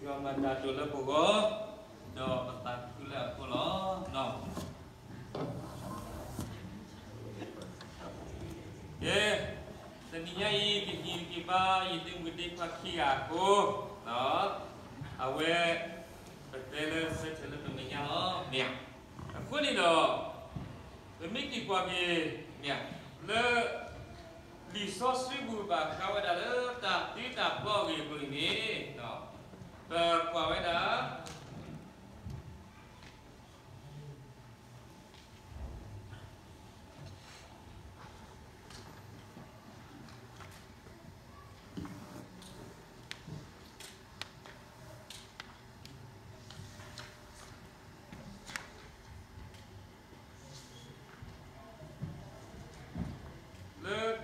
ယွၤမၤတၢ်ဒိၣ်လၢပဂီၢ်, ဒီးပသးခုလၢအဃိလီၤ. ကဲ, တနံၤညါအံၤ ကဟံးက့ၤဘါယဒ့မုၣ်ဒ့ခွါခံဂၤအဃိ, အဝဲ ပတဲလၢဆၢထၢၣ်လၢပမဲာ်ညါလီၤ. မ့ၢ်ဧါ. အဃိန့ၣ်ဒီး ပမ့ၢ်က့ၤကွၢ်က့ၤ မ့ၢ်ဧါ, လၢ လံာ်စီဆှံပူၤဘၣ်ဃးဝဲဒၣ်လၢတၢ်တ့တၢ်ဖျီအဂ့ၢ်အကျိၤအံၤန့ၣ်, ပကွၢ်ဝဲဒၣ် လၢ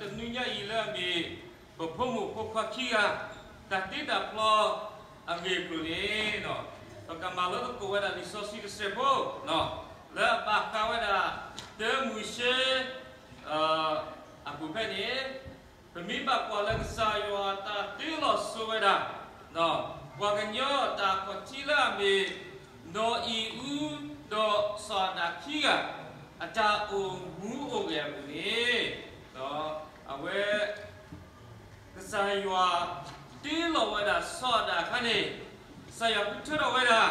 တနွံညါအံၤလၢအမ့ၢ် ပဖိမုၣ်ဖိခွါခံဂၤ တၢ်တ့တၢ်ဖျီအဂ့ၢ်အကျိၤန့ၣ်, ပကမၤလိသကိးဝဲဒၣ်လံာ်စီဆှံတစဲးဖိ, လၢအဘၣ်ဃးဝဲဒၣ် တၢမိၤၡ့ အပူၤဖဲန့ၣ်, ပမ့ၢ်ဘၣ်ကွၢ်လၢကစၢ်ယွၤတၢ်တ့လီၤဆိဝဲဒၣ် ပှၤကညီတၢ်ခီၣ်ထံးလၢအမ့ၢ် နီၢ်အံၤအူ ဒီးစီၤအၤဒၣ်ခံဂၤ အတၢ်အိၣ်မူအိၣ်ဂဲၤအပူၤန့ၣ်, အဝဲ ကစၢ်ယွၤတ့လီၤဝဲဒၣ်စီၤအၤဒၣ်အခါန့ၣ်, ကစၢ်ယွၤဃုထၢထီၣ်ဝဲဒၣ်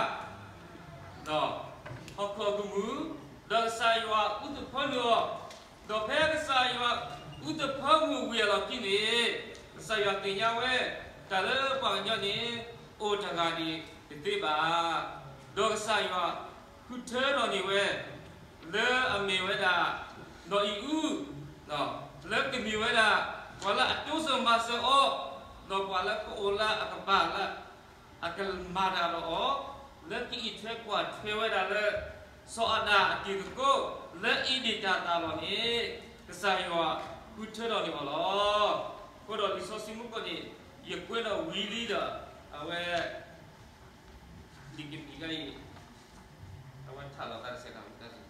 ဟီၣ်ခိၣ်အကမူၣ်, ဒီးကစၢ်ယွၤအူသဖၢမုၢ်အီၤ, ဒီးဖဲကစၢ်ယွၤအူသဖၢမုၢ်ဝံၤအလီၢ်ခံန့ၣ်, ကစၢ်ယွၤသ့ၣ်ညါဝဲ တၢ်လၢပှၤကညီန့ၣ် အိၣ်တဂၤန့ၣ်တသ့ဘၣ်. ဒီးကစၢ်ယွၤဃုထၢထီၣ်န့ၢ်ဝဲ လၢအမ့ၢ်ဝဲဒၣ် နီၢ်အံၤအူ လၢကမ့ၢ်ဝဲဒၣ် ပှၤလၢအတိစၢၤမၤစၢၤအီၤ, ဒီးပှၤလၢကအိၣ်လၢအကပၤလၢ အကမၤတၢ်ဒီးအီၤ, လၢကအံးထွဲကွၢ်ထွဲဝဲဒၣ်လၢ စီၤအၤဒၣ်အတံၤသကိး လၢအ့ဒ့ၣ်တၢ်သၣ်လီၢ်န့ၣ်, ကစၢ်ယွၤဃုထၢထီၣ်န့ၢ်အီၤလီၤ. အဃိဒီးလံာ်စီဆှံမူခိၣ်န့ၣ် ယကွဲးဒီးဝံၤလံဒီး အဝဲ လံာ်ကမံၤတခါအံၤ အဝဲထးလီၤသးတစဲးတၢ်မူတၢ်စ့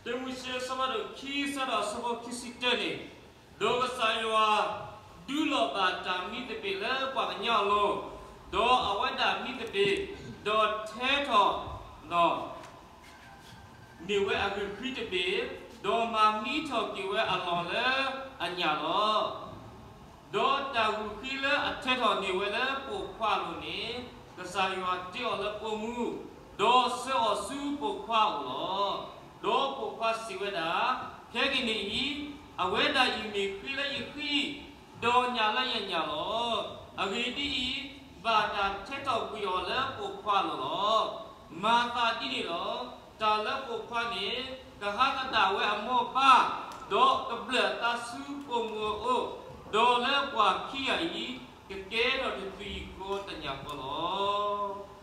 တၢမိၤၡ့ အဆၢဖးဒိၣ်ခံ အဆၢဒိၣ်အဆၢဖိခံဆံတၢန့ၣ်, ဒီးကစၢ်ယွၤ ဒုးလီၤဘၣ်တၢ်မံသပ့ၤလၢပှၤကညီအလိၤ, ဒီးအဝဲဒၣ်မံသပ့ၤ, ဒီးထဲထီၣ် န့ၢ်ဝဲအဂုာ်ဃံတဘ့ၣ်, ဒီးမၤမံထီၣ်က့ၤဝဲအလီၢ်လၢအညၣ်လီၤ. ဒီးတၢ်ဂုာ်ဃံလၢအထဲထီၣ်န့ၢ်ဝဲလၢပိာ်ခွါအလိၤန့ၣ်, ကစၢ်ယွၤတ့အီၤလၢပိာ်မုၣ်, ဒီးဆှၢအီၤဆူပိာ်ခွါအအိၣ်လီၤ. ဒီးပိာ်ခွါစံးဝဲဒၣ်, ခဲကနံၣ်အံၤ, အဝဲဒၣ်အံၤမ့ၢ်ဃံလၢယဃံ, ဒီးညၣ်လၢယညၣ်လီၤ. အဂ့ၢ်ဒ်အံၤ, ဘၣ်တၢ်ထဲထီၣ်ကွံာ်အီၤလၢပိာ်ခွါအလိၤလီၤ. မၤသးဒ်န့ၣ်ဒီး, တၢ်လၢပိာ်ခွါန့ၣ် ကဟးသဒၣ်ဝဲအမိၢ်အပၢ်, ဒီးကဘျၢၣ်အသးဆူပိာ်မုၣ်အအိၣ်, ဒီးလၢပှၤခံဂၤအံၤ ကကဲထီၣ်တသွံၣ်ဃီတညၣ်ဃီလီၤ.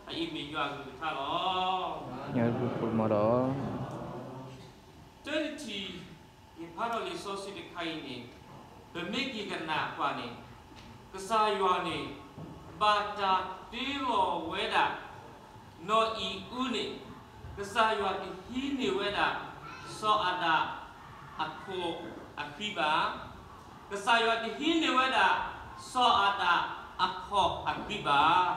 အအံၤမ့ၢ်ယွၤအကလုၢ်ကထါလီၤ. တၢ်တထံၣ် ယဖးထီၣ်လံာ်စီဆှံတခါအံၤန့ၣ်, ပမ့ၢ်က့ၤကနၣ်ကွၢ်န့ၣ်, ကစၢ်ယွၤန့ၣ် ဘၣ်တၢ်တ့လီၤဝဲဒၣ် နီၢ်အံၤအူန့ၣ်, ကစၢ်ယွၤတဟံးန့ၢ်ဝဲဒၣ် စီၤအၤဒၣ် အခိၣ်အဃံဘၣ်. ကစၢ်ယွၤတဟံးန့ၢ်ဝဲဒၣ် စီၤအၤဒၣ်အခီၣ်အဃံဘၣ်.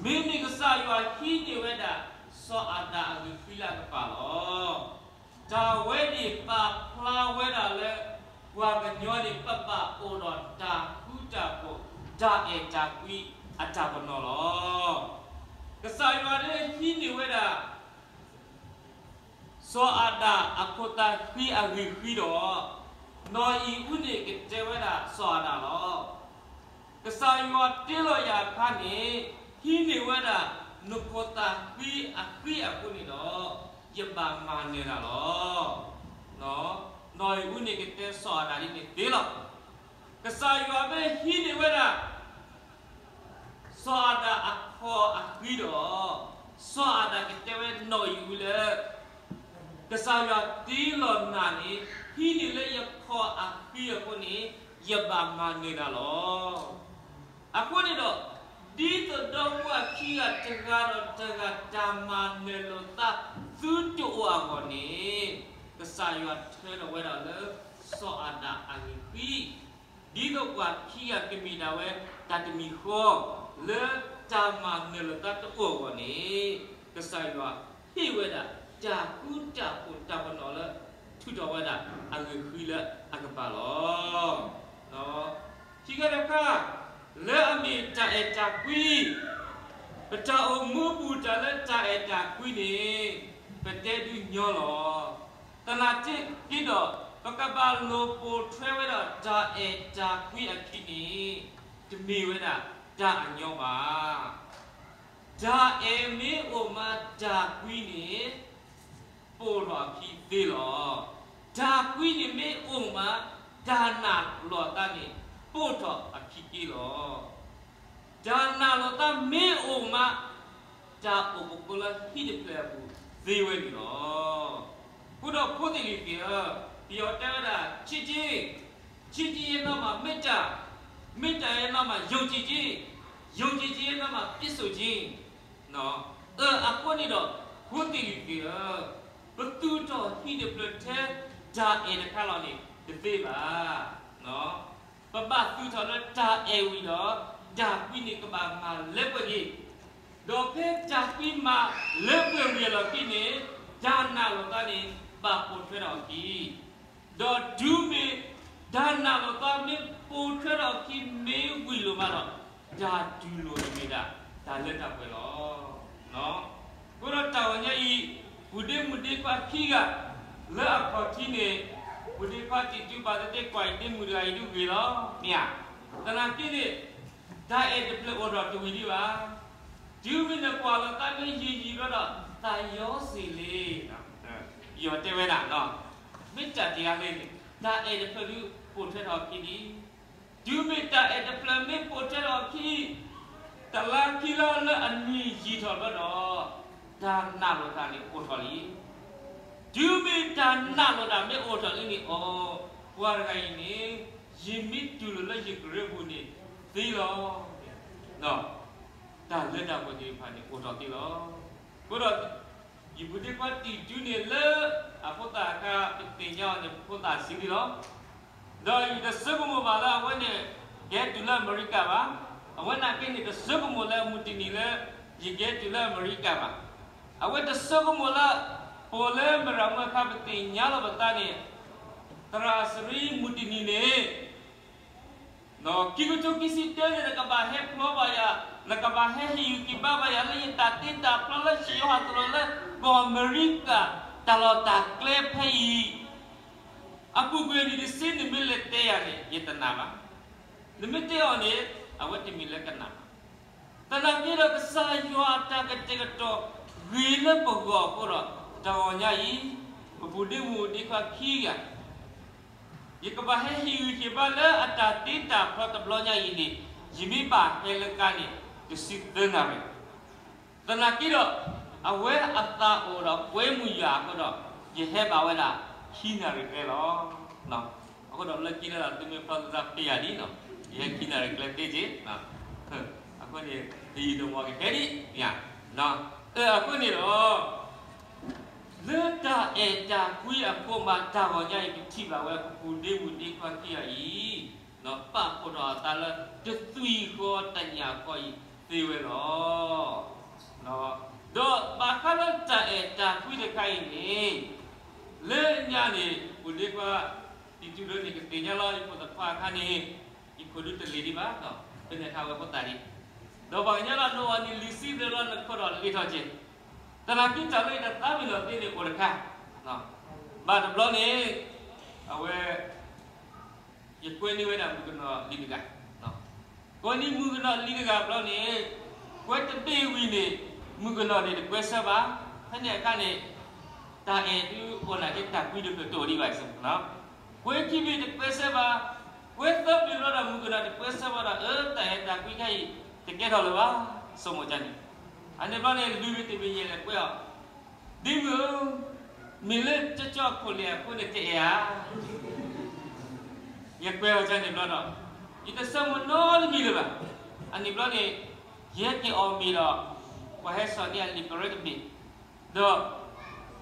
မ့မ့ၢ်ကစၢ်ယွၤဟံးန့ၢ်ဝဲဒၣ် စီၤအၤဒၣ်အဂုာ်ဃံလၢအကပၤလီၤ. တၢ်ဝဲန့ၣ်ပာ်ဖျါဝဲဒၣ်လၢ ပှၤကညီန့ၣ် ပဘၣ်အိၣ်ဒီးတၢ်ဃူတၢ်ဖိး တၢ်အဲၣ်တၢ်ကွံအတၢ်ပနီၣ်လီၤ. ကစၢ်ယွၤလၢဟံးန့ၢ်ဝဲဒၣ် စီၤအၤဒၣ်အခိၣ်သးဃံအဂုာ်ဃံဒီး, နီၢ်အံၤအူန့ၣ်ကတဲဝဲဒၣ်စီၤအၤဒၣ်လီၤ. ကစၢ်ယွၤတ့လီၤယၤအခါန့ၣ်, ဟံးန့ၢ်ဝဲဒၣ် နခိၣ်သးဃံအဃံအဃိန့ၣ်ဒီး, ယဘၣ်မၤနၢၤနၤလီၤ. နီၢ်အံၤအူန့ၣ်ကတဲစီၤအၤဒၣ်ဒ်န့ၣ်သ့လီၤ. ကစၢ်ယွၤမ့ၢ်ဟံးန့ၢ်ဝဲဒၣ် ကစၢ်ယွၤတ့လီၤနၤန့ၣ် ဟံးန့ၢ်လၢယခီၣ်အဃံအဃိန့ၣ် ယဘၣ်မၤနၢၤနၤလီၤ. အဃိန့ၣ်ဒီး ဒ်သိးဒီပုၢ်ဝဲၢ်ခံဂၤတဂၤဒီးတဂၤ တၢ်မၤနၢၤလိာ်သးသုတအိၣ်အဂီၢ်န့ၣ် ကစၢ်ယွၤထၢထီၣ်ဝဲဒၣ်လၢ စီၤအၤဒၣ်အဂ့ၢ်ဃံ ဒ်သိးပှၤခံဂၤကမ့ၢ်ဒၣ်ဝဲ တၢ်တမံၤဃီ လၢတၢ်မၤနၢၤလိာ်သးတအိၣ်အဂီၢ်န့ၣ် ကစၢ်ယွၤဟ့ၣ်ဝဲဒၣ် တၢ်ဃူတၢ်ဖိးတၢ်ပနီၣ်လၢ ထုးထီၣ်ဝဲဒၣ်အဂ့ၢ်ဃံလၢအကပၤလီၤ. ခံခါတခါ လၢအမ့ၢ်တၢ်အဲၣ်တၢ်ကွံ ပတၢ်အိၣ်မူအပူၤ တၢ်လၢတၢ်အဲၣ်တၢ်ကွံန့ၣ် ပတဲဒုးညီလီၤ. သနာ်က့ဒီး ပကဘၣ်လိၣ်ပိာ်ထွဲဝဲဒၣ်တၢ်အဲၣ်တၢ်ကွံအခံန့ၣ် တမ့ၢ်ဝဲဒၣ်တၢ်အညီဘၣ်. တၢ်အဲၣ်မ့ၢ်အိၣ်မးတၢ်ကွံန့ၣ် ပိာ်ထီၣ်အခံသ့လီၤ. တၢ်ကွံန့ၣ်မ့ၢ်အိၣ်မး တၢ်နာ်လိာ်သးန့ၣ် ပိာ်ထီၣ်အခံက့လီၤ. တၢ်နာ်လိာ်သးမ့ၢ်အိၣ်မး တၢ်အိၣ်ဖှိၣ်ဖိလၢဟံၣ်တဖျၢၣ်အပူၤသ့ဝဲန့ၣ်လီၤ. အဃိဒီးဖိသ့ၣ်လံၤသ့ၣ်ဧၢ, ပယီၤတဲဝဲဒၣ် ချစ်ခြင်း, ချစ်ခြင်းရဲ့နောက်မှာ မေတ္တာ, မေတ္တာရဲ့နောက်မှာ ယုံကြည်ခြင်း, ယုံကြည်ခြင်းရဲ့နောက်မှာ ပြည့်စုံခြင်း. အဃိန့ၣ်ဒီး ဖိသ့ၣ်လံၤသ့ၣ်ဧၢ, ပသူၣ်ထီၣ်ဟံၣ်တဖျၢၣ်ထဲတၢ်အဲၣ်တခါလီၤန့ၣ် တသ့ဘၣ်. ပဘၣ်သူၣ်ထီၣ်လၢတၢ်အဲၣ်ဝံၤဒီး တၢ်ကွံန့ၣ်ကဘၣ်မၤလၢပှဲၤက့ၤ, ဒီးဖဲတၢ်ကွံမၤလၢပှဲၤဝံၤအလီၢ်ခံန့ၣ် တၢ်နာ်လိာ်သးန့ၣ် ဘၣ်ပိာ်ထွဲထီၣ်အခံ, ဒီးတုၤမ့ၢ်တၢ်နာ်လိာ်သးမ့ၢ်ပိာ်ထွဲထီၣ်အခံမ့ၢ်ဝံၤလိာ်မးဒီး တၢ်တူၢ်လိာ်န့ၣ်မ့ၢ်ဒၣ် တၢ်လၢတၢ်ပှဲၤလီၤ. အဃိဒီးတၢ်ဂီၤညါအံၤ ပုၢ်ဒ့မုၣ်ဒ့ခွါခံဂၤ လၢအခီၣ်ထံးန့ၣ် ပုၢ်ဒ့ခွါတံၢ်တူဘၣ်သ့ၣ်သ့ၣ်ကွၢ်အံၤ ဒ့မုၣ်တဂၤအံၤဒုးဂ့ၤလီၤ မ့ၢ်ဧါ. သနာ်က့န့ၣ် တၢ်အဲၣ်တဖျၢၣ်အိၣ်ထီၣ်တဝံၤဒံးဘၣ်. တုၤမ့ၢ်နကွၢ်လီၤသးမ့ၢ်ယံာ်ယံာ်ဘျီဒီး သးယီစ့ၢ်လံ. ယီၤတဲဝဲဒၣ်နီၤ, မ့ၢ်တၢ်တဂၤလၢန့ၣ် တၢ်အဲၣ်တဖျၢၣ်ဒုးပိာ်ထွဲထီၣ်အခံလံ. တုၤမ့ၢ်တၢ်အဲၣ်တဖျၢၣ်မ့ၢ်ပိာ်ထွဲထီၣ်အခံ တလါခံလါလၢအနံၣ်ယံာ်ထီၣ်ဘျီဒီး တၢ်နာ်လိာ်သးန့ၣ်အိၣ်ထီၣ်လံ. တုၤမ့ၢ်တၢ်နာ်လိာ်သးမ့ၢ်အိၣ်ထီၣ်လံန့ၣ် အိ ပှၤတဂၤအံၤန့ၣ် ယမ့ၢ်တူၢ်လိာ်လၢယကရၢပူၤန့ၣ်သ့လီၤ. တၢ်လၢတၢ်ပှဲၤသ့ၣ်တဖၣ်န့ၣ်အိၣ်ထီၣ်သ့လီၤ. အဃိဒီး ယပုၢ်ဒ့ခွါတံၢ်တူန့ၣ်လၢအဖိသၣ်အခါ ပသ့ၣ်ညါအီၤန့ၣ် ဖိသၣ်ဆံးလံလီၤ. ဒီးယတဆိကမိၣ်ဘၣ်လၢအဝဲန့ၣ် ကဟဲတုၤလၢအမဲရကၤဘၣ်. အဝဲနာ်က့န့ၣ် တဆိကမိၣ်လၢမုၢ်တနံၤလၢ ယကဟဲတုၤလၢအမဲရကၤဘၣ်. အဝဲတဆိကမိၣ်လၢ ပအိၣ်လၢမဲရကၤအခါ ပသ့ၣ်ညါလီၤပသးန့ၣ် သရၣ်စရံမုၢ်တနံၤန့ၣ် ခံကထိခံဆံတၢန့ၣ် နကဘၣ်ဟဲဖျီဘၣ်ယၤ, နကဘၣ်ဟဲဟ့ၣ်ဂံၢ်ဟ့ၣ်ဘါဘၣ်ယၤလၢယတၢ်တ့တၢ်ဖျီလၢ ယိၤဟၣ်သရိာ်လၢ ကီၢ်အမဲရကၤ တၢ်လီၢ်တၢ်ကျဲဖဲအံၤ အပူၤကွံာ်နံၣ်တဆံန့ၣ် မ့ၢ်လဲၤတဲယၤန့ၣ် ယတနာ်ဘၣ်. နမ့ၢ်တဲအီၤန့ၣ် အဝဲတမ့ၢ်လၢကနာ်ဘၣ်. သနာ်က့ဒီး ကစၢ်ယွၤအတၢ်ကတဲာ်ကတီၤဂ့ၤလၢပဂီၢ်အဃိဒီး တၢ်ဂီၤညါအံၤ ပပုၢ်ဒ့မုၣ်ဒ့ခွါခံဂၤ ယကဘၣ်ဟဲဟ့ၣ်ဂံၢ်ဟ့ၣ်ဘါလၢအတၢ်တ့တၢ်ဖျီတဘျီညါအံၤန့ၣ် ယမ့ၢ်ဘၣ်ဟဲလၢကါန့ၣ် တဆံသၢနၣ်ရံၣ်. သနာ်က့ဒီး အဝဲအသးအိၣ်ဒီးကွဲမုာ်ယၤအဃိဒီး ယဟဲဘၣ်ဝဲဒၣ်ခံနၣ်ရံၣ်ကျဲလီၤ. အဃိဒီးလၢခံလၢ သုမ့ၢ်ဖျီသးဖဲယၤဒ်နီၤ ယဟဲခံနၣ်ရံၣ်ကျဲသ့က့ၤ အဃိန့ၣ် တယံာ်တမီၢ်ကဟဲဒ်မ့ၢ်ဧါ. အဃိန့ၣ်ဒီး လၢတၢ်အဲၣ်တၢ်ကွံအဃိမး တၢ်ဂီၤညါအံၤ ပထံၣ်ဘၣ်ဝဲပပုၢ်ဒ့မုၣ်ဒ့ခွါခံဂၤအံၤ ပာ်ဖှိၣ်ထီၣ်အသးလၢ တသွံၣ်ဃီတညၣ်ဃီအံၤသ့ဝဲလီၤ. ဒီးဘၣ်ဃးလၢတၢ်အဲၣ်တၢ်ကွံတခါအံၤန့ၣ် လၢညါန့ၣ် ပုၢ်ဒ့ခွါ တံၢ်တူဒိန့ၣ် ကသ့ၣ်ညါလီၤ ယဖိသၣ်ခွါအခါန့ၣ် ယခိၣ်ဒုတလ့ၤဒံးဘၣ်, ဖဲန့ၣ်အခါဝဲဖိသၣ်ဒံး, ဒီးပှၤကညီလီၤ နအိၣ်နံၣ်လွံၢ်ဆံဘျဲၣ်လီၤ နခိၣ်ဒီးလ့ၤထီၣ်က့ၤ, သနာ်က့တၢ်လၢယတသးပ့ၤနီၣ်သ့န့ၣ်အိၣ်တခါ, ဘၣ်တဘျီန့ၣ် အဝဲ ယကွဲန့ၢ်ဝဲဒၣ်မုၣ်ကနီၤလံၤတဂၤ, ကွဲန့ၢ်မုၣ်ကနီၤလံၤတဂၤဘျီန့ၣ် ကွဲတဘ့ၣ်ဝံၤန့ၣ် မုၣ်ကနီၤန့ၣ်တကွဲဆၢဘၣ်, ဖဲန့ၣ်အခါန့ၣ် တၢ်အဲၣ်ဒုးအိၣ်နာ်က့တၢ်ကွံတဖျၢၣ်တအိၣ်ဒံးဘၣ်, ကွဲခံဘ့ၣ်တကွဲဆၢဘၣ်, ကွဲသၢဘ့ၣ်ဘျီဒီး မုၣ်ကနီၤတကွဲဆၢဘၣ်ဒီး အၢ တၢ်အဲၣ်တၢ်ကွံခါအံၤ တကဲထီၣ်လၢၤဘၣ်, ဆိကမိၣ်ဒ်န့ၣ်, အန့ၣ်ဘျီန့ၣ် လွံၢ်ဘ့ၣ်တဘ့ၣ်ယဲၢ်လဲၤကွဲအီၤ, ဒ့မုၣ်ဧၢ မ့ၢ်လၢကၠီကၠီခိၣ်လဲၣ်အဃိန့ၣ်တအဲၣ်ဧါ. ယကွဲးအီၤဒ်န့ၣ်ဘျီဒီး, ယတဆၢမုၢ်နီတမံၤလၢၤဘၣ်. အန့ၣ်ဘျီန့ၣ်, ယဟဲက့ၤအီၣ်မ့ၤဒီး, ပှၤဟဲစိာ်န့ၢ်အလံာ်ပရၢတဘ့ၣ်, ဒီး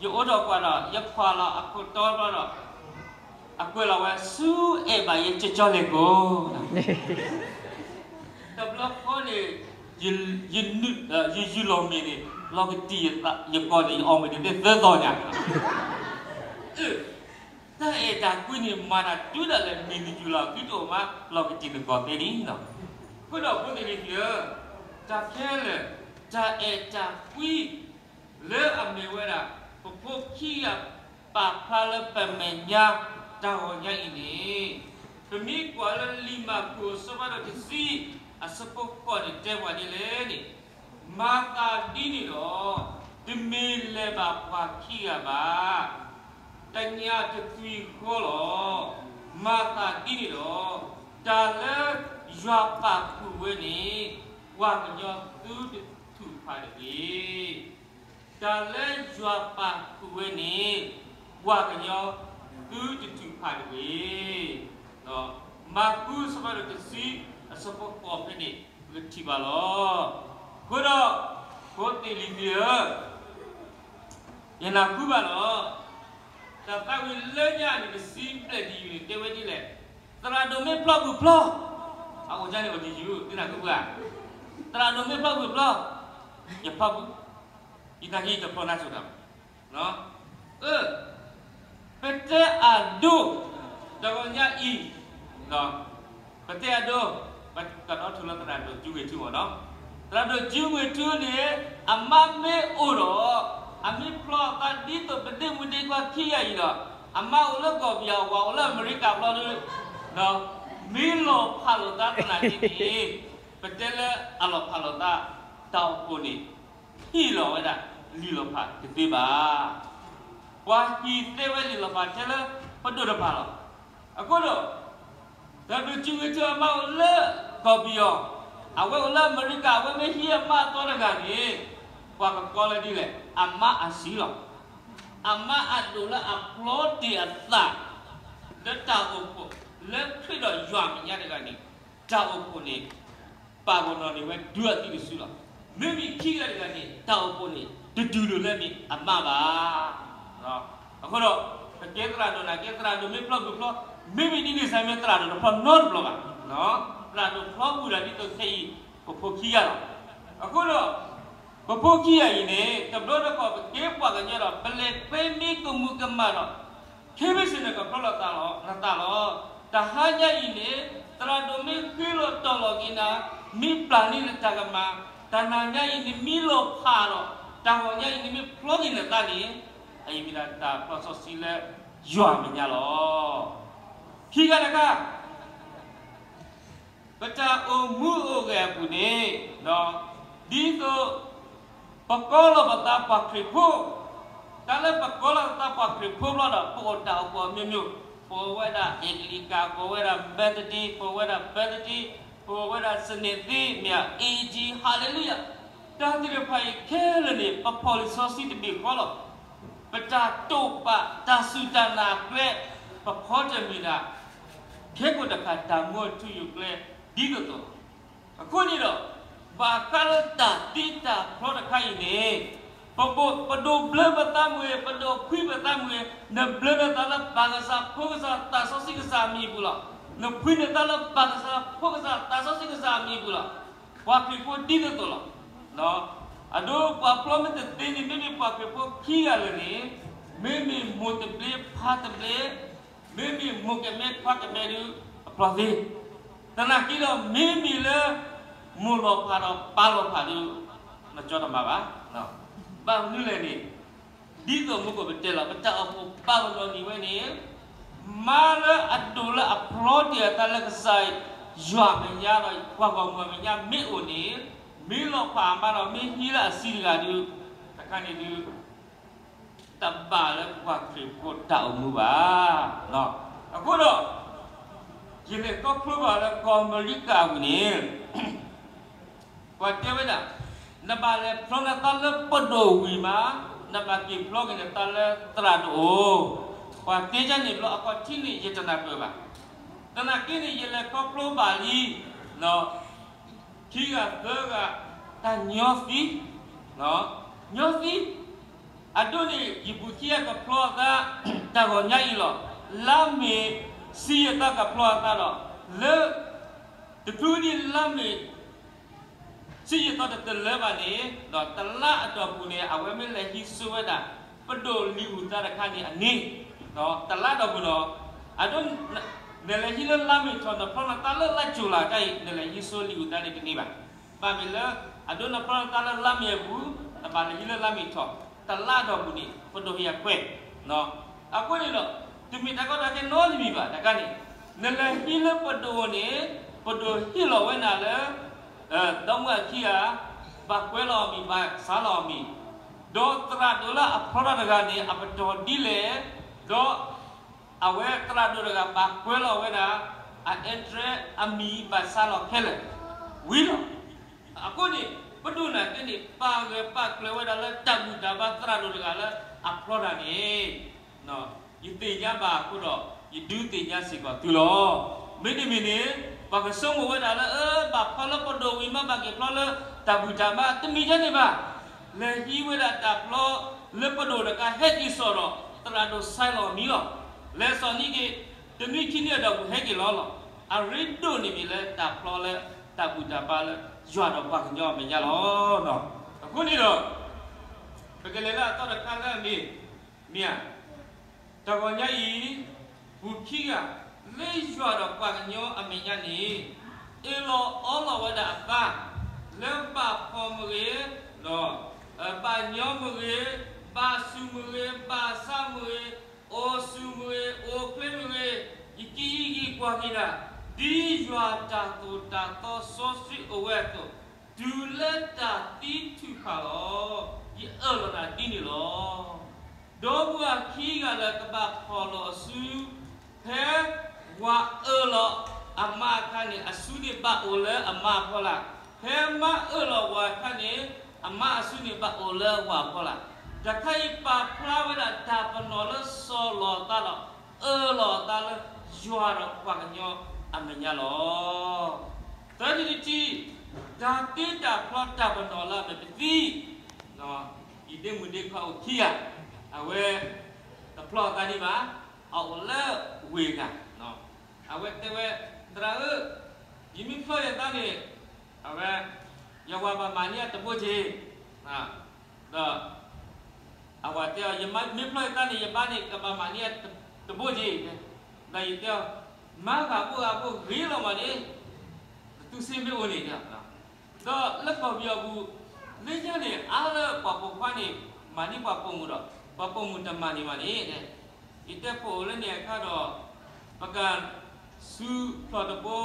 ယအိၣ်ဒီးကွၢ်ဒီး ယခွါလီၤအခိၣ်တီဘျီဒီး, အကွဲးလီၤဝဲ ဆူအဲၣ်ဘၣ်ယကၠီကၠီလဲၣ်ကိး တဘျီဃီန့ၣ်, ယယူၤလီၤမ့ၤန့ၣ် လီၤကတံာ်ယကီၢ်န့ၣ် ယအီၣ်မ့ၤတသ့သၢသီညါ, တၢ်အဲၣ်တၢ်ကွံန့ၣ် မၤတၢ်တုၤဒၣ်လဲာ် မ့ၢ်နယူၤလီၤအခံတအိၣ်မး လီၤကတံာ်နကီၢ်သ့လံလီၤ. အဃိဒီးဖိသ့ၣ်လံၤသ့ၣ်ဧၢ, တၢ်ခဲလၢာ်, တၢ်အဲၣ်တၢ်ကွံ လၢအမ့ၢ်ဝဲဒၣ် ပဖိခံဂၤပာ်ဖျါလၢပမဲာ်ညါ တၢ်ဂီၤညါအံၤန့ၣ်, ပမ့ၢ်ကွၢ်လၢလံာ်မၢ်ကူးအဆၢဖးဒိၣ်တဆံ အဆၢဖိဃိးန့ၣ် တဲပှၤဒ်လဲၣ်န့ၣ်, မၤသးဒ်န့ၣ်ဒီး, တမ့ၢ်လဲၤဘၣ်ပှၤခံဂၤဘၣ် တညၣ်တသွံၣ်ဃီလီၤ. မၤသးဒ်န့ၣ်ဒီး, တၢ်လၢယွၤပာ်ဃုာ်ဝဲန့ၣ်, ပှၤကညီသုတထုးဖးတဂ့ၤ. တၢ်လၢယွၤပာ်ဃုာ်ဝဲန့ၣ်, ပှၤကညီသုတထုးဖးတဂ့ၤ. မၢ်ကူးအဆၢဖးဒိၣ်တဆံ အဆၢဖိဃိးဖဲန့ၣ် ပကထံၣ်ဘၣ်လီၤ. အဃိဒီး, ဖိသ့ၣ်လံၤသ့ၣ်ဧၢ, ယနၢ်ဟူဘၣ်လီၤ. တၢ်သးဝံၣ်လၢညါန့ၣ် ပစံးဘျဲၣ်ဒံးယုာ်န့ၣ် တဲဝဲဒ်လဲၣ်, သရၣ်ဒိၣ်မ့ၢ်ဖျီဘုၣ်ဖျီ, အအိၣ်ဒ်န့ၣ်အီၤဒံးယုာ် သုနၢ်ဟူဘၣ်ဧါ. သရၣ်ဒိၣ်မ့ၢ်ဖျီဘုၣ်ဖျီ, ယဖျီဘုၣ်, ယနာ်က့ယတဖျီနါစိၤတၢ်ဘၣ်. အၢ, ပတဲအဒိ, တဂီၤညါအံၤ, ပတဲအဒိ, ပကဒီထူလၢသရၣ်ဒိၣ်ကၠူဂ့ၤထူမ့ၢ်နီၤ. သရၣ်ဒိၣ်ကၠူဂ့ၤထူန့ၣ်, အမါမ့ၢ်အိၣ်ဒီး, အမ့ၢ်ဖျီအသးဒ်သိးပဒ့မုၣ်ဒ့ခွါခံဂၤအံၤဒီး, အမါအိၣ်လၢကီၢ်ပယီၤ အဝၤအိၣ်လၢအမဲရကၤဘျီဒီး, မ့ၢ်လီၤဖးလိာ်သးသနာ်က့န့ၣ်, ပတဲလၢအလီၤဖးလိာ်သး, တၢ်အိၣ်ဖှိၣ်န့ၣ် ဟ့ၣ်လီၤဝဲဒၣ်လံာ်လီၤဖးတသ့ဘၣ်. ပှၤဟံးသ့ဝဲလံာ်လီၤဖးထဲလၢပဒိၣ်တဖၣ်လီၤ. အဃိဒီး, သရၣ်ဒိၣ်ကၠူဂ့ၤထူအမါအိၣ်လၢကီၢ်ပယီၤ, အဝဲအိၣ်လၢအမဲရကၤ အဝဲမ့ၢ်ဟံးအမါအသီတဂၤန့ၣ်, ပှၤကကိးလၢဒ်လဲၣ်, အမါအဆံးလီၤ. အမါအဒိၣ်လၢအဖျီတ့ၢ်အသး လၢတၢ်အိၣ်ဖှိၣ်လၢခရံာ်ဒီးယွၤမဲာ်ညါတဂၤန့ၣ်, တၢ်အိၣ်ဖှိၣ်န့ၣ် ပာ်ပနီၣ်န့ၢ်ဝဲဒုးအသံတစုလီၤ. မ့မ့ၢ်ခံဂၤတဂၤန့ၣ် တၢ်အိၣ်ဖှိၣ်န့ၣ် တဒုးလိာ်လၢမ့ၢ်အမါဘၣ်. အဃိဒီး, ပကဲသရၣ်ဒိၣ်နာ်က့ သရၣ်ဒိၣ်မ့ၢ်ဖျီဘုၣ်ဖျီ, မ့မ့ၢ်ဒ်န့ၣ်စ့ၢ်မ့ၢ်သရၣ်ဒိၣ်တဖျီနီတဘျီဘၣ်. သရၣ်ဒိၣ်ဖျီဘုၣ်ဒၣ်ဒ်သိးခဲအံၤ ပဖိခံဂၤလီၤ. အဃိဒီး, ပဖိခံဂၤအံၤန့ၣ် တဘျီတခီၣ်ပကဲပှၤကညီဒီး ပလဲၤဃ့မ့ၢ်ကမူၤကမၣ်ဒီး ခ့မ့ၢ်စ့ၢ်န့ၣ် ကဖျီလီၤသးလီၤ, နသးလီၤ. တဟါညါအံၤန့ၣ်, သရၣ်ဒိၣ်မ့ၢ်ဃ့လီၤတီၤလီၤက့ၤနၤ, မ့ၢ်ပျၢ်န့ၢ်နတၢ်ကမၣ်, တၢ်နၤညါအံၤန့ၣ်မ့ၢ်လီၤဖးဒီး, တၢ်ဂီၤညါအံၤန့ၣ်မ့ၢ်ဖျီက့ၤနသးန့ၣ်, အအံၤမ့ၢ်ဒၣ်တၢ်ဖျီစီဆှံလၢယွၤအမဲာ်ညါလီၤ. ခံဂၤတခါ, ပတၢ်အိၣ်မူအိၣ်ဂဲၤအပူၤန့ၣ်, ဒ်သိးပကိးလီၤပသးပှၤခရံာ်ဖိ, တၢ်လၢပကိးလီၤပသးပှၤခရံာ်ဖိဘျီဒီး ပအိၣ်တၢ်အိၣ်ဖှိၣ်အမျိုးမျိုး, ပအိၣ်ဝဲဒၣ် Anglican, ပအိၣ်ဝဲဒၣ် Methodist, ပအိၣ်ဝဲဒၣ် Baptist, ပအိၣ်ဝဲဒၣ် Seventh-day, မ့ၢ် A E G, Hallelujah, တၢ်သ့ၣ်တဖၣ်အံၤခဲလၢာ်န့ၣ် ပဖီၣ်လံာ်စီဆှံတဘ့ၣ်ဃီလီၤ. ပတၢ်တိာ်ပာ်တၢ်စူၢ်တၢ်နာ်အကျဲ, ပဖီတၢၣ်မ့ၢ်ဒၣ် ခဲကိာ်တဖၣ်တၢ်မူအထူအယိာ်ကျဲ ဒ်သိးသိးလီၤ. အဃိန့ၣ်ဒီး, ဘၣ်ဃးလၢတၢ်သံတၢ်ဖျီတခါအံၤန့ၣ်, ပဒိၣ်ဘျၢပသးမ့ၢ်ဂ့ၤ, ပဒိၣ်ခွံပသးမ့ၢ်ဂ့ၤ, နဘျၢနသးလၢပၢ်ကစၢ်, ဖိကစၢ်, သးစီဆှံကစၢ်အမံၤအပူၤလီၤ. နဖှံနသးလၢပၢ်ကစၢ်, ဖိကစၢ်, သးစီဆှံကစၢ်အမံၤအပူၤလီၤ. ပှၤခရံာ်ဖိဒ်သိးသိးလီၤ. အဒိပှၤဖျီမ့ၢ်တသ့န့ၣ် မ့မ့ၢ်ပှၤခရံာ်ဖိခံဂၤလၢာ်န့ၣ်, မ့မ့ၢ်မိၢ်တဘျ့ဖါတဘျ့, မ့မ့ၢ်မိၢ်ကမဲခွါကမဲဒုး အဖျီသ့. သနာ်က့ဒီး မ့မ့ၢ်လၢ မိၢ်လီၤဖးဒီးပၢ်လီၤဖးဒုး နကၠီတမၤဘၣ်. ဘၣ်မနုၤလဲၣ်န့ၣ်, ဒ်သိးမူခိၣ်ပတဲလီၤ ပတၢ်အိၣ်ဖှိၣ်ပာ်ပနီၣ်န့ၢ်ဝဲန့ၣ်, မါလၢအဒိၣ်လၢအဖျီတ့ၢ်အသးလၢကစၢ်ယွၤအမဲာ်ညါဒီး ပှၤဂီၢ်မုၢ်အမဲာ်ညါမ့ၢ်အိၣ်န့ၣ်, မ့ၢ်လီၤဖးအမါဒီး မ့ၢ်ဟံးလၢအဆံးတဂၤဒုး, တခါန့ၣ်ဒုး တဘၣ်လၢပှၤခရံာ်ဖိတၢ်အိၣ်မူဘၣ်. အဃိဒီး, ယလဲၤခီဖျိဘၣ်လၢကီၢ်အမဲရကၤအပူၤန့ၣ်, ပှၤတဲဝဲဒၣ်, နဘၣ်လဲၤဖျီနသးလၢပဒိၣ်ဝံၤမး, နဘၣ်က့ၤဖျီက့ၤနတၢ်လၢသရၣ်ဒိၣ်အိၣ်, ပှၤတဲဒ်န့ၣ်ဘျီ အခီၣ်ထံးန့ၣ် ယတနၢ်ပၢၢ်ဘၣ်. သနာ်က့န့ၣ် ယလဲၤခီဖျိဘၣ်လံ ခံဂၤသၢဂၤ တၢ်ညီသံ, ညီသံ, အဒိန့ၣ် ယဘူးခံဂၤကဖျီအသး တၢ်ဂီၤညါအံၤလီၤ. လါမ့ၤဆံယသီကဖျီအသးဒီး လၢ တချုးဒံးလါမ့ၤ ဆံယသီတတလၢဘၣ်န့ၣ် ဒီးတလါအတီၢ်ပူၤန့ၣ် အဝဲမ့ၢ်လဲၤဟံးစိဝဲဒၣ် ပဒိၣ်လံာ်အုၣ်သးတခါန့ၣ်အန့ၣ်, တလါတီၢ်ပူၤဒီး အဒိ နလဲၤဟံးလၢလါမ့ၤထီၣ် နဖျီနသးလၢလါကၠူၤလါတၢ်အံၤ နလဲၤဟံးစိလံာ်အုၣ်သးန့ၣ်တန့ၢ်ဘၣ်. ဘၣ်မ့ၢ်လၢ အဒိနဖျီနသးလၢလါမ့ၤအပူၤ နဘၣ်လဲၤဟံးလၢလါမ့ၤထီၣ် တလါတီၢ်ပူၤန့ၣ် ပဒိၣ်ဟ့ၣ်အခွဲး အဃိန့ၣ်ဒီး တမ့ၢ်တၢ်ကီတၢ်ခဲနီတမံၤဘၣ် တခါန့ၣ် နလဲၤဟံးလၢပဒိၣ်န့ၣ် ပဒိၣ်ဟ့ၣ်လီၤဝဲနၤလၢ ဒီမါဝၤခံဂၤ ဘၣ်ကွဲးလီၤအီၤမံၤ ဘၣ်ဆါလီၤအီၤမံၤ, ဒီးသရၣ်ဒိၣ်လၢအဖျီထီၣ်တဂၤန့ၣ် အပတီၢ်ဒ်လဲၣ်, ဒီး အဝဲသရၣ်ဒိၣ်တဂၤဘၣ်ကွဲးလီၤဝဲဒၣ် အ address အမံၤ ဘၣ်ဆါလီၤခဲလၢာ် ဝံၤလီၤ. အဃိန့ၣ် ပဒိၣ်နာ်က့န့ၣ် ပာ်ဂၢၢ်ပာ်ကျၢၤဝဲဒၣ်လၢတၢ်ဘူၣ်တၢ်ဘါသရၣ်ဒိၣ်တဂၤလၢအဖျီတၢ်န့ၣ် ယသ့ၣ်ညါဘၣ်အဃိဒီး ယဒုးသ့ၣ်ညါစ့ၢ်ကီးသုလီၤ. မ့တမ့ၢ်န့ၣ် ပှၤကဆိကမိၣ်ဝဲဒၣ်လၢ အၢ ဘၣ်ဖျီလၢပဒိၣ်ဝံၤမး ဘၣ်က့ၤဖျီလၢတၢ်ဘူၣ်တၢ်ဘါ တမ့ၢ်ဒ်န့ၣ်ဘၣ်. လဲၤဟံးဝဲဒၣ်တၢ်ဖျီလၢပဒိၣ်တခါ ဟဲက့ၤစိာ်ဒီး သရၣ်ဒိၣ်ဆါလီၤအမံၤလီၤ. လဲၤစိာ်န့ၢ်က့ၤ တနွံခံနွံအတီၢ်ပူၤ ဟဲက့ၤလီၤလီၤ. အရ့ဒိၣ်န့ၣ်မ့ၢ်လၢတၢ်ဖျီလၢတၢ်ဘူၣ်တၢ်ဘါလၢယွၤဒီးပှၤကညီအမဲာ်ညါလီၤ. အဃိန့ၣ်ဒီး ပကလဲၤလၢအသီတခါလၢအမ့ၢ် မ့ၢ်ဧါ, တၢ်ဂီၤညါအံၤ ပူၤခံဂၤ လၢယွၤဒီးပှၤကညီအမဲာ်ညါန့ၣ် အၢၣ်လီၤအီလီၤဝဲဒၣ်အသး လၢဘၣ်ဖှီၣ်မ့ၢ်ဂ့ၤ, ဒီး ဘၣ်ညီမ့ၢ်ဂ့ၤ, ဘၣ်စူၤမ့ၢ်ဂ့ၤ, ဘၣ်ဆါမ့ၢ်ဂ့ၤ, အိၣ်ဆူၣ်မ့ၢ်ဂ့ၤ, အိၣ်ချ့မ့ၢ်ဂ့ၤ, ယကံယကံကွၢ်က့ၤတၢ် ဒ်ယွၤတၢ်သိၣ်တၢ်သီစီဆှံအိၣ်ဝဲအသိး, တုၤလၢတၢ်သံထုးဖးလီၤ. ယအၢၣ်လီၤနၤဒ်န့ၣ်လီၤ. ဒီပုၢ်ဝဲၢ်ခံဂၤလၢကဘၣ်ဖှီၣ်လီၤအစု ဖဲဝၤအၢၣ်လီၤအမါအခါန့ၣ် အစုန့ၣ်ဘၣ်အိၣ်လၢအမါအဖီလာ်, ဖဲမါအၢၣ်လီၤဝၤအခါန့ၣ် အမါအစုန့ၣ်ဘၣ်အိၣ်လၢဝၤအဖီလာ်, တၢ်ခါအံၤပာ်ဖျါဝဲဒၣ်တၢ်ပနီၣ်လၢစီၤလီၤအသးဒီး အၢၣ်လီၤအသးလၢယွၤဒီးပှၤကညီအမဲာ်ညါလီၤ. သၢထံၣ်တထံၣ်, တၢ်တ့တၢ်ဖျီတၢ်ပနီၣ်လၢအမဲာ်ပသံ ယဒ့မုၣ်ဒ့ခွါအိၣ်ခံဂၤ, အဝဲ တဖျီအသးဒံးဘၣ်, အအိၣ်လၢဝ့ၢ်ဂၤ, အဝဲတဲဝဲ, သရၣ်ဧၢ, ယမ့ၢ်ဖျီယသးန့ၣ်, အဝဲ, ယဝၤဘၣ်မၤန့ၢ်တဘိက့ၤ, ဒီး အဝၤတဲအီၤ ယမ့ၢ်ဖျီယသးန့ၣ် ယဘါန့ၣ် ကဘၣ်မၤန့ၢ်တဘိက့ၤ, ဒီးယတဲအီၤ, မၤဂၤဘိဂၤဘိဂ့ၤလီၤမးန့ၣ်, တတူၢ်စ့မ့ၢ်အိၣ်န့ၣ်, ဒီးလၢကီၢ်ပယီၤပူၤ, လၢညါန့ၣ် အါလၢပှၤပိာ်ခွါန့ၣ် မၤန့ၢ်ပှၤပိာ်မုၣ်ဒီး ပှၤပိာ်မုၣ်တမၤန့ၢ်ဘၣ်န့ၣ်, ယတဲပအိၣ်လၢန့ၣ်အခါဒီး, ပက စုဖျီၣ်တဘိ,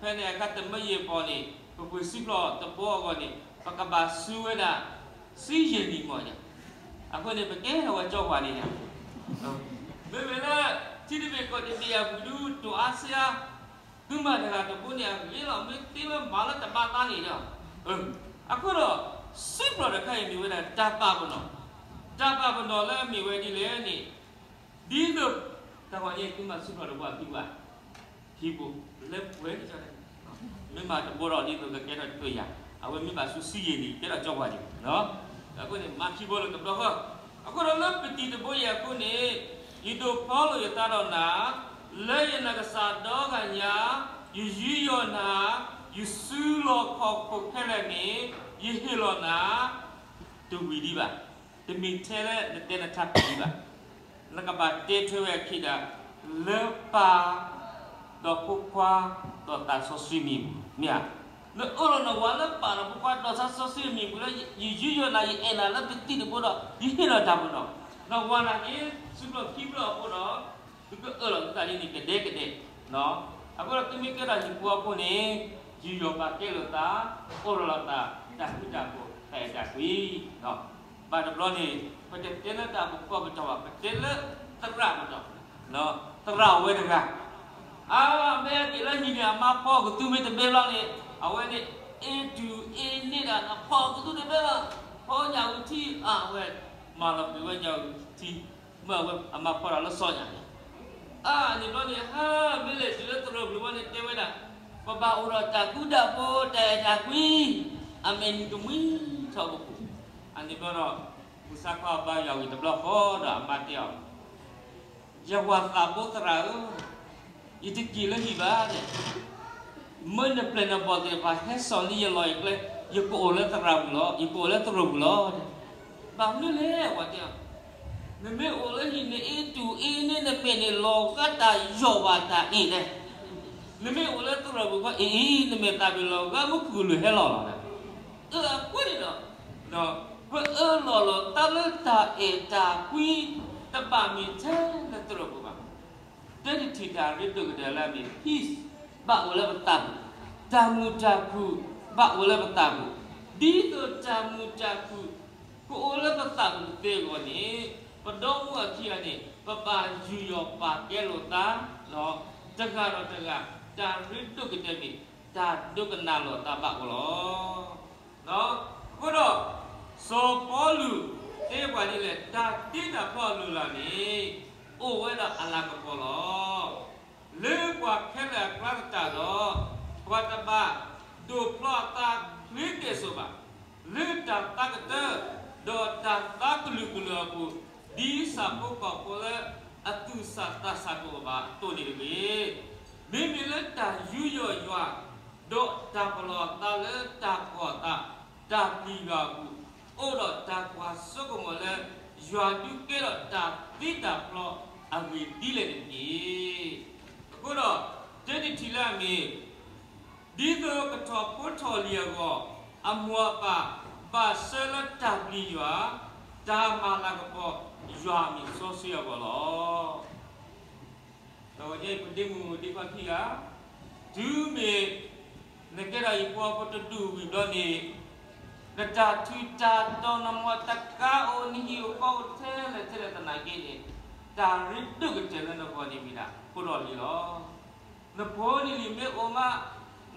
ဖဲန့ၣ်အခါတမၢယဲၢ်ပီၢ်န့ၣ် ပပှ့ၤစုဖျီၣ်တဘိအဂီၢ်န့ၣ် ပကဘၣ်စုဝဲဒၣ် ဆံယဲၢ်နံၣ်မီၢ်ယၤ, အဃိန့ၣ် ပကဲထီၣ်ဝဲကၠီပှၤန့ၣ်ယၤ, မ့မ့ၢ်လၢ ထံတဘ့ၣ်ကီၢ်တဘ့ၣ်အပူၤဒုး တိၢ်အါစ့အါ သုမၤတဂၤတဘိန့ၣ် အဂ့ၤလီၤမ့ၢ်သ့ဝဲမၤလၢတဘၣ်သးန့ၣ်ဒီး, အဃိဒီး စုဖျီၣ်တခါအံၤမ့ၢ်ဝဲဒၣ်တၢ်ပာ်ပနီၣ်, တၢ်ပာ်ပနီၣ်လၢအမ့ၢ်ဝဲဒ်လဲၣ်န့ၣ်, ဒ်သိး တၢ်ဂီၤညါအံၤသုမၤစုဖျီၣ်တဘိအခံဘၣ်, ခံဘိ, လၢပှဲၤကၠီန့ၣ်, မ့ၢ်မၤတဘိဒီးဒ်သိးကကဲထီၣ်တကယၤ, အဝဲမ့ၢ်ဘၣ်စုဆံယဲၢ်နံၣ် ကဲထီၣ်ကၠီပှၤန့ၣ်, အဃိန့ၣ် မၤခံဘိလၢတဘျီဃီ, အဃိဒီးလၢပတံၤတဘိအံၤအဃိန့ၣ်, ယဒိးဖျီလိာ်ယသးဒီးနၤ, လၢယနီၢ်ကစၢ်ဒီဂၤညါ, ယယူးယီၣ်နၤ, ယစုလီၢ်ခီၣ်ခိၣ်ခဲလၢာ်န့ၣ်, ယဟ့ၣ်လီၤနၤ တဝံၤဒံးဘၣ်, တမ့ၢ်ထဲလၢနတဲနထါပံၤဒံးဘၣ်, နကဘၣ်တဲထွဲဝဲအခံဒၣ်, လၢပၢ်, ဒီးဖိခွါ, ဒီးသးစီဆှံမံၤပူၤ, မ့ၢ်ဧါ, နအၢၣ်လီၤနဝၤလၢပၢ်ဒီးဖိခွါဒီးသးစီဆှံမံၤပူၤလၢ ယယူးယီၣ်နၤ ယအဲၣ်နၤလၢပတံၤတဘိဒီး ယဟ့ၣ်လီၤတၢ်ပနီၣ်, နဝၤနာ်က့ စုဖျီၣ်ခံဖျီၣ်အဃိဒီး သုကအၢၣ်လီၤသုသးဒ်န့ၣ်ကဒဲကဒဲ, အဃိဒီးသုမ့ၢ်ကဲထီၣ်ဟံၣ်ဖိအဖိန့ၣ်, ယူးယီၣ်ပာ်ကဲလိာ်သး, အိၣ်လီၤလိာ်သး, တၢ်ဃူတၢ်ဖိး, တၢ်အဲၣ်တၢ်ကွံ, ဘၣ်တဘျီန့ၣ် ပတတဲလၢတၢ်ပကီၢ်ပတီၢ်ဘၣ်, ပတဲလၢသရၣ်ပတီၢ်, သရၣ်ဝဲတဂၤ, အမ့ၢ်က့ၤလၢဟံၣ်န့ၣ် အမါဖီကသူမ့ၢ်တဘဲဘျီန့ၣ်, အဝဲန့ၣ် အ့ၣ်တူၢ်အ့ၣ်န့ၢ်ဒၣ် နဖီကသူတဘဲဘၣ်, ဖီညၣ်အူထံ အဝဲ မၤလီၤကွံာ်ဝဲညါအထံ, မ့ၢ်အဝဲအမၤဖီတၢ်လၢစီၤညါန့ၣ်, အန့ၣ်ဘျီန့ၣ် ဟါ မ့ၢ်လဲၤတုၤလၢသရိာ်ပူၤဘၣ်န့ၣ် တဲဝဲဒၣ်, ပဘၣ်အိၣ်ဒီးတၢ်ဃူတၢ်ဖိး တၢ်အဲၣ်တၢ်ကွံ, အမဲာ်နံၤကမှံထီၣ်ပပူၤ, အန့ၣ်ဘျီဒီး ပူၤစါခီအဘါယွၤဝံၤတဘျီဃီဒီးအမါတဲအီၤ ယဝၤသးဘိသရၣ်ဧၢ, ယတက့ၤလၢဟံၣ်ဘၣ်, မၢနပျဲၢ်နဘီၣ်သ့ၣ်တဖၣ်ဟဲစိာ်လံယလီၢ်ယကျဲ, ယကအိၣ်လၢသရၣ်ပူၤလီၤ, ယကအိၣ်လၢသရိာ်ပူၤလီၤ. ဘၣ်မနုၤလဲၣ် ပှၤတဲအီၤ, နမ့ၢ်အိၣ်လၢဟံၣ်နအ့ၣ်တူၢ်အ့ၣ်န့ၣ် နမဲာ်န့ၣ်လီၤဂာ်တၢ်ယီၢ်ဘၣ်တၢ်အ့ၣ်လဲၣ်, နမ့ၢ်အိၣ်လၢသရိာ်ပူၤဃီအ့ၣ်အံၤ နမဲာ်သၣ်ဘ့ၣ်လီၤဂာ်မုၢ်ခုၣ်ကလူးဟဲလီၤလီၤ. အဃိန့ၣ်ဒီး ပအၢၣ်လီၤလီၤတၢ်လၢတၢ်အဲၣ်တၢ်ကွံ တဘၣ်မ့ၢ်ထဲလၢသရိာ်ပူၤဘၣ်. တဲတထံၣ်တၢ်ရ့ဒိၣ်ကတၢၢ်လၢအမ့ၢ် peace ဘၣ်အိၣ်လၢပသးပူၤ, တၢ်မုာ်တၢ်ခုၣ်ဘၣ်အိၣ်လၢပသးပူၤ, ဒ်သိးတၢ်မုာ်တၢ်ခုၣ် ကအိၣ်လၢပသးပူၤသ့အဂီၢ်န့ၣ်, ပဒီမုၣ်အခံဂၤန့ၣ် ပဘၣ်ယူးယီၣ်ပာ်ကဲလိာ်သး တဂၤဒီးတဂၤ, တၢ်ရ့ဒိၣ်ကတၢၢ်မ့ၢ် တၢ်ဒိကနၣ်လိာ်သးဘၣ်အဃိလီၤ. အဃိဒီး စီၤပီလူးတဲပှၤဒ်လဲၣ်, တၢ်တ့တၢ်ဖျီအလုၢ်အလၢ်န့ၣ် အိၣ်ဝဲဒၣ်အလၤကပီၤလီၤ. လၢပှၤခဲလၢာ်အကျါသတးဒီး, ပှၤတဘၣ်ဒိးဖျီအသးချ့ကဲၣ်ဆိးဘၣ်, လၢတၢ်သးကတၢၢ် ဒီးတၢ်သးကလုာ်ကလုာ်အပူၤ, ဒ်ဆၣ်ဖိကီၢ်ဖိလၢအသူၣ်ဆးသးဆးတအိၣ်ဘၣ်အသိးန့ၣ်တဂ့ၤ. မ့မ့ၢ်လၢတၢ်ယူးယီၣ်ယွၤ ဒီးတၢ်ပလီၢ်အသးလၢတၢ်ကီၢ်အသး, တၢ်ပျံၤယွၤအပူၤ, အိၣ်ဒီးတၢ်ကွၢ်စိကမီၤလၢ ယွၤဒုးကဲထီၣ်တၢ်တ့တၢ်ဖျီအဂ့ၢ်ဒ်လဲၣ်န့ၣ်တက့ၢ်. အဃိဒီး တဲတထံၣ်လၢအမ့ၢ် ဒ်သိးကထီၣ်ဖိထီၣ်လံၤအဂီၢ်, အမိၢ်အပၢ်ဘၣ်ဆှၢလၢတၢ်ပျံၤယွၤ, တၢ်မၤလၤကပီၤယွၤအမံၤစီဆှံအဂီၢ်လီၤ. ဒီးပဒ့မုၣ်ဒ့ခွါခံဂၤ, တုၤမ့ၢ် နကဲထီၣ်ဟံၣ်ဖိဃီဖိတဒူၣ်ဝံၤဘျီန့ၣ်, နတၢ်ထူးတၢ်တီၤ နမီၢ်တကါအိၣ် နဟံၣ်အိၣ်ဃီအိၣ်ထဲလဲၣ်ထဲလဲၣ်သနာ်က့န့ၣ်, တၢ်ရ့ဒိၣ်ကတၢၢ်လၢနဂီၢ်န့ၣ်မ့ၢ်ဒၣ် ဖိဒီးလံၤလီၤ. နဖိနလံၤမ့ၢ်အိၣ်မး,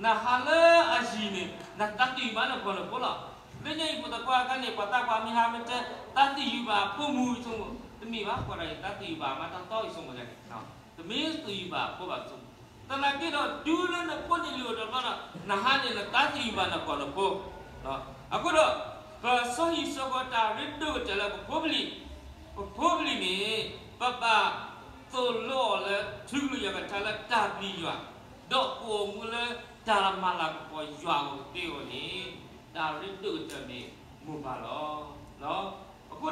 နဟးလၢအယံၤန့ၣ် နသးသယုၢ်ဘၣ်နကီၢ်နဖိလီၤ. လၢညါအံၤပသကွၢ်အခါန့ၣ် ပှၤသးပှၢ်မ့ၢ်ဟးမ့ၢ်တဲ သးသယုၢ်ဘၣ်အဖိမုၣ်ဆိကမိၣ်, တမ့ၢ်ဘၣ် ပှၤတဂၤအံၤသးသယုၢ်ဘၣ်အမါတၢ်တီအံၤဆိကမိၣ်န့ၣ်, တမ့ၢ်သယုၢ်ဘၣ်အဖိဘၣ်ဆိကမိၣ်. သနာ်က့ဒီး တုၤလၢနဖိနလံၤအိၣ်ဒီးဘျီဒီး နဟးန့ၣ် နသးသယုၢ်ဘၣ်နကီၢ်နဖိ အဃိဒီး ပစီဟံၣ်စီဃီတၢ်ရ့ဒိၣ်ကတၢၢ်လၢပဖိပလံၤ, ပဖိပလံၤန့ၣ် ပဘၣ်သိၣ်လိအီၤလၢထူကလုၢ်ယွၤကထါလၢတၢ်ပျံၤယွၤ, ဒီးကအိၣ်မူလၢတၢ်မၤလၤကပီၤယွၤအဂီၢ်သ့အဂီၢ်န့ၣ်, တၢ်ရ့ဒိၣ်ကတၢၢ်န့ၣ်မိၢ်ပၢ်လီၤ. အဃိ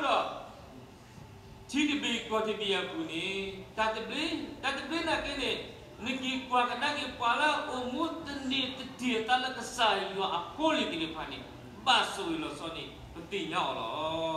ဒီး ထံတဘ့ၣ်ကီၢ်တဘ့ၣ်အပူၤန့ၣ် တၢ်သဘျ့, တၢ်သဘျ့နာ်က့န့ၣ် နက့ၤကွၢ်ကဒါက့ၤ ပှၤလၢအအိၣ်မူသန့ၤသတ့ၤအသးလၢကစၢ်ယွၤအဖိလံၤသ့ၣ်တဖၣ်န့ၣ် ဘၣ်ဆိၣ်ဂ့ၤလီၤဆီန့ၣ် ပသ့ၣ်ညါအီၤ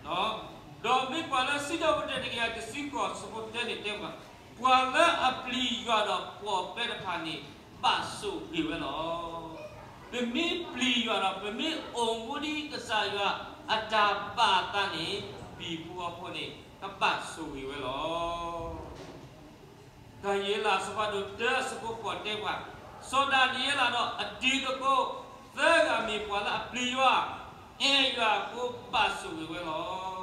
လီၤ. ဒီးမ့ၢ်ကွၢ်လၢစံးထီၣ်ပတြၢၤတကယၤတဆံဃိး အဆၢဖိတၢန့ၣ်တဲပှၤ, ပှၤလၢအပျံၤယွၤဒီးပိာ်ပဲတဖၣ်န့ၣ် ဘၣ်ဆိၣ်ဂ့ၤဝဲလီၤ. ပမ့ၢ်ပျံၤယွၤဒီးပမ့ၢ်အိၣ်မူဒ်ကစၢ်ယွၤအတၢ်ဘၣ်အသးန့ၣ် ပဟံၣ်ဖိဃီဖိန့ၣ် ကဘၣ်ဆိၣ်ဂ့ၤဝဲလီၤ. ဒၤနံးယ့လးအဆၢဖးဒိၣ်တၢအဆၢဖိဃိးတဲပှၤ, စီၤဒၤနံးယ့လးဒီးအတံၤသကိးသၢဂၤမ့ၢ်ပှၤလၢအပျံၤယွၤ, အဲၣ်ယွၤအဃိဘၣ်ဆိၣ်ဂ့ၤဝဲလီၤ.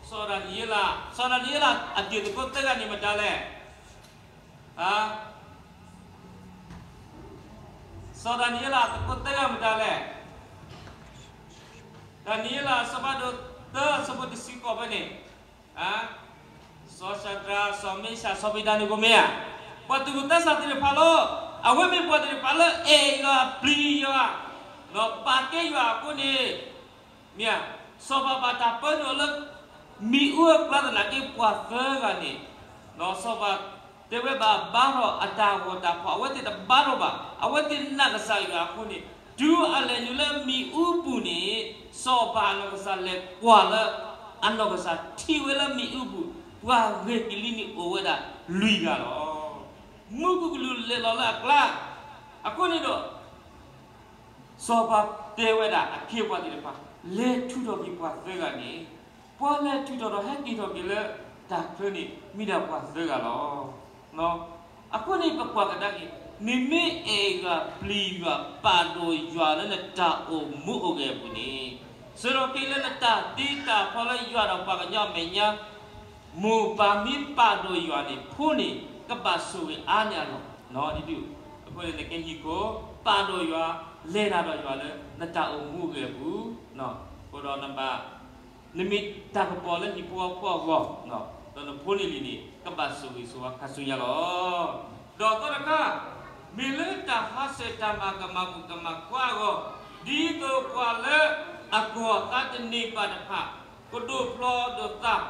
စီၤဒၤနံးယ့လး, စီၤဒၤနံးယ့လးအတံၤသကိးသၢဂၤန့ၣ်မတၤလဲၣ်. စီၤဒၤနံးယ့လးသကိးသၢဂၤမတၤလဲၣ်. ဒၤနံးယ့လးအဆၢဖးဒိၣ်တၢအဆၢဖိတဆံဃိးဖဲန့ၣ်, စီၤၡၤဒြး, စီၤမ့ၡး, စီၤဘ့းနၤနကိၤမ့ၢ်ဧါ, ပှၤသးစၢ်သ့ၣ်တဖၣ်လီၤ. အဝဲမ့ၢ်ပှၤသ့ၣ်တဖၣ်လၢအဲၣ်ယွၤပျံၤယွၤ, ဒီးပာ်ကဲယွၤအဃိန့ၣ်, မ့ၢ်ဧါ, စီၤပၤဘၣ်တၢ်ပၢနုာ်အီၤလၢ မ့ၣ်အူအကျါသနာ်က့ပှၤသၢဂၤန့ၣ်, ဒီးစီၤပၤတဲဝဲဘၣ်ဘါထီၣ်အတၢ်ဂီၤတၢ်ဖီၣ် အဝဲသ့ၣ်တဘါထီၣ်ဘၣ်, အဝဲသ့ၣ်နာ်ကစၢ်ယွၤအဃိန့ၣ်, တုၤအလဲၤနုာ်လၢမ့ၣ်အူပူၤန့ၣ်, စီၤပၤအနီၢ်ကစၢ်လဲၤကွၢ်လၢ အနီၢ်ကစၢ်ထံၣ်ဝဲလၢမ့ၣ်အူပူၤ, ပှၤဂ့ၤကလံၤန့ၣ်အိၣ်ဝဲဒၣ်လွံၢ်ဂၤလီၤ. မူခိၣ်ကလူးလဲၤလီၤလၢအကျါ, အဃိန့ၣ်ဒီး စီၤပၤတဲဝဲဒၣ်အခ့အပှၤသ့ၣ်တဖၣ်, လဲၤထုးထီၣ်က့ၤပှၤသၢဂၤန့ၣ်, ပှၤလဲၤထုးထီၣ်ဒီးဟဲက့ၤထီၣ်က့ၤလၢတၢ်ချၢန့ၣ် မ့ၢ်ဒၣ်ပှၤသၢဂၤလီၤ. အဃိန့ၣ်ပကွၢ်ကဒါက့ၤ, နမ့ၢ်အဲၣ်ယွၤပျံၤယွၤပာ်ဒိၣ်ယွၤလၢနတၢ်အိၣ်မူအိၣ်ဂဲၤအပူၤန့ၣ်, ဆၢထီၣ်က့ၤလၢနတၢ်တ့တၢ်ဖျီလၢယွၤဒီးပှၤကညီအမဲာ်ညါ, မိၢ်ပၢ်မ့ၢ်ပာ်ဒိၣ်ယွၤန့ၣ် ဖိန့ၣ်ကဘၣ်ဆိၣ်ဂ့ၤအါန့ၢ်အလီၢ်, ဒ်ဒုး, အဃိန့ၣ်နကဟံၣ်ခိၣ် ပာ်ဒိၣ်ယွၤ, လဲၤတၢ်ဒီးယွၤလၢနတၢ်အိၣ်မူအဂ့ၢ်အပူၤ, အဃိဒီးနဘၣ် နမ့ၢ်တၢ်ကပီၤလၢဟံၣ်ဖိဃီဖိအဂီၢ်, ဒီးနဖိနလံၤန့ၣ် ကဘၣ်ဆိၣ်ဂ့ၤဆိၣ်ဝါခါဆူညါလီၤ. ဒီးသီတခါ, မ့ၢ်လၢတၢ်ဟးဆှဲးတၢ်မၤကမၣ်မုၣ်ကမၣ်ခွါအဂီၢ်, ဒ်သိးပှၤလၢအကွၢ်သးတန့ၢ်ဘၣ်တဖၣ် ကဒိးဖျီဒိးသး,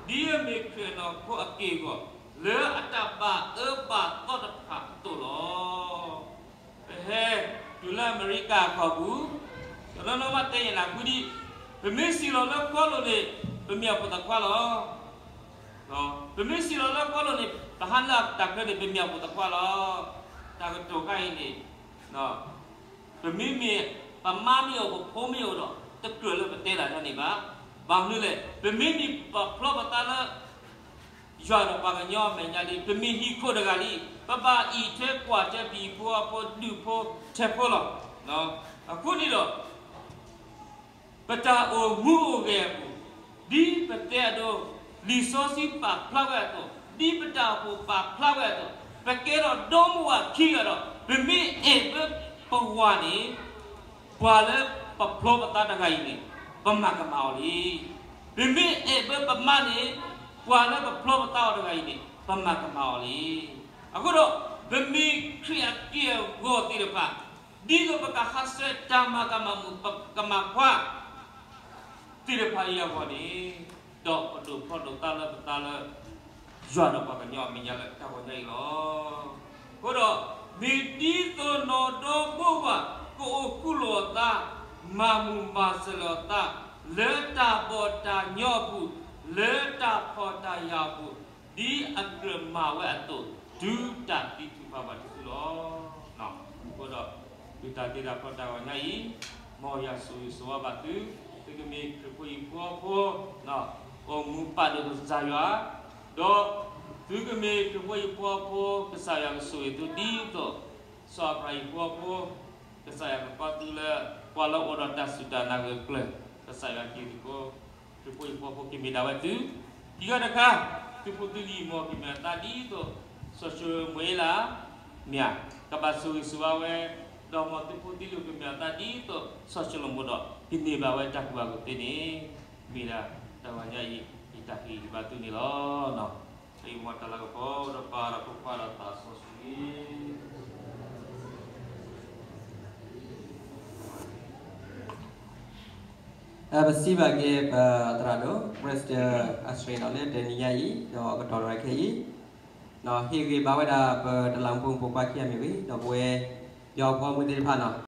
ဒ်အမ့ၢ်ခရံာ်အနီၢ်ခိအက့ၢ်အဂီၢ်, လၢအတၢ်ဘၣ်အၢဘၣ်သီတဖၣ်အသိးလီၤ. ပဟဲတုၤလၢအမဲရကၤအခီပူၤ, တနီၤနီၤဘၣ်တဲယဲၢ်နၤကွံဒံး, ပမ့ၢ်စံၣ်လီၤလၢကီလိာ်န့ၣ် ပမ့ၢ်အဖိသၣ်ခွါလီၤ. ပမ့ၢ်စံၣ်လီၤလၢကီလိာ်န့ၣ် ပဟးလၢတၢ်ချၢန့ၣ် ပမ့ၢ်အဖိသၣ်ခွါလီၤ. တၢ်ကတိၤခါအံၤန့ၣ် ပမ့မ့ၢ် ပမါမ့ၢ်အိၣ် ပဖိမ့ၢ်အိၣ်ဒီး တကြၢးလၢပတဲတၢ်န့ၣ်ဘၣ်. ဘၣ်မနုၤလဲၣ်, ပမ့မ့ၢ်ပဖျီပသးလၢ ယွၤဒီးပှၤကညီအမဲာ်ညါလံ, ပမ့ၢ်ဟံၣ်ခိၣ်တဂၤလံ, ပဘၣ်အံးထွဲကွၢ်ထွဲပဟံၣ်ဖိဃီဖိ ဒူၣ်ဖိထၢဖိလီၤ. အဃိန့ၣ်ဒီး ပတၢ်အိၣ်မူအိၣ်ဂဲၤအပူၤ, ဒ်ပတဲအဒိ, လံာ်စီဆှံပာ်ဖျါဝဲအသိး, ဒ်ပတၢ်အိၣ်ဖှိၣ်ပာ်ဖျါဝဲအသိး, ပကဲထီၣ်ဒီမါဝၤခံဂၤဒီး ပမ့ၢ်အဲၣ်ဘၢပဝၤန့ၣ် ပှၤလၢပဖျီပသးတဂၤအံၤန့ၣ် ပမၤကမၣ်အီၤလံ. ပမ့ၢ်အဲၣ်ဘၢပမါန့ၣ် ပှၤလၢပဖျီပသးအီၤတဂၤအံၤန့ၣ် ပမၤကမၣ်အီၤလံ. အဃိဒီး ပမ့ၢ်ခရံာ်အက့ၢ်အဂီၤသ့ၣ်တဖၣ်, ဒ်သိးပကဟးဆှဲးတၢ်မၤကမၣ်မုၣ်ကမၣ်ခွါ သ့ၣ်တဖၣ်အံၤအဂီၢ်န့ၣ်, ဒီးပဒိးဖျီဒိးသးလၢပသးလၢ ယွၤဒီးပှၤကညီအမဲာ်ညါလၢတၢ်ဂီၤညါအံၤလီၤ. အဃိဒီး မ့ၢ်ဒ်သိးနီၢ်ဒီဘိဝၤ ကအိၣ်ဃူလိာ်အသး, မၤမုာ်မၤစၢၤလိာ်အသး, လၢတၢ်ဘီၣ်တၢ်ညီအပူၤ, လၢတၢ်ဖှီၣ်တၢ်ယာ်အပူၤ, ဒ်အကြၢးမၤဝဲအသိး, တုၤတၢ်သံထုးဖးဘၣ်တစုလီၤ. အဃိဒီး တုၤတၢ်တ့တၢ်ဖျီတၢ်ဂီၤညါအံၤ, မ်ယွၤဆိၣ်ဂ့ၤဆိၣ်ဝါဘၣ်သု, သုကမ့ၢ်ခရံာ်ဖိဟံၣ်ဖိဃီဖိ, အိၣ်မူပာ်ဒိၣ်ကစၢ်ယွၤ, ဒီးသုကမ့ၢ်ခရံာ်ဖိဟံၣ်ဖိဃီဖိ ကစၢ်ယွၤကဆိၣ်ဂ့ၤသုဒ်သိး စီၤအၤဘြၤဟၣ်ဟံၣ်ဖိဃီဖိ, ကစၢ်ယွၤကကိးသုလၢ ပှၤလၢအိၣ်ဒီးတၢ်စူၢ်တၢ်နာ်ဂၢၢ်ကျၢၤ, ကစၢ်ယွၤက့ၤသုကိး သုဖိဟံၣ်ဖိဃီဖိကမ့ၢ်ဒၣ်ဝဲသု, ခံဂၤတခါ, သုဖိသုလံၤမ့ၢ်ကမ့ၢ်အသးဒ်သိး စီၤၡမူၤအ့လး, မ့ၢ်ဧါ, ကဘၣ်ဆိၣ်ဂ့ၤဆိၣ်ဝါဝဲ, ဒီးမ်သုဖိသုလံၤကမ့ၢ်အသးဒ်သိး စီၤၡလိၤမိၤဒီး ကန့ၢ်ဘၣ်ဝဲတၢ်ကူၣ်ဘၣ်ကူၣ်သ့န့ၣ်, မ့ၢ်ဒၣ်တၢ်ဂီၤညါအံၤ ယတၢ်ဟ့ၣ်ဂံၢ်ဘါသုန့ၣ်လီၤ. ယမၤတၢ်လၤကပီၤဒီးပၢ်ဒီးဖိခွါဒီးသးစီဆှံ ပစံးဘၣ်က့ၤပသရၣ်ဒိၣ် President အစရ့ဒီးလၢတနံၤညါအံၤ ဒီးကတီၢ်ရဲၣ်ခဲအံၤ, ဟ့ၣ်ဂံၢ်ဘါဝဲဒၣ်ပတလးမူဖိမုၣ်ဖိခွါခံဂၤမ့ၢ်ဂ့ၤ, ဒီးပဝဲ ယွၤဖိမုၣ်သ့ၣ်တဖၣ်နီၤ,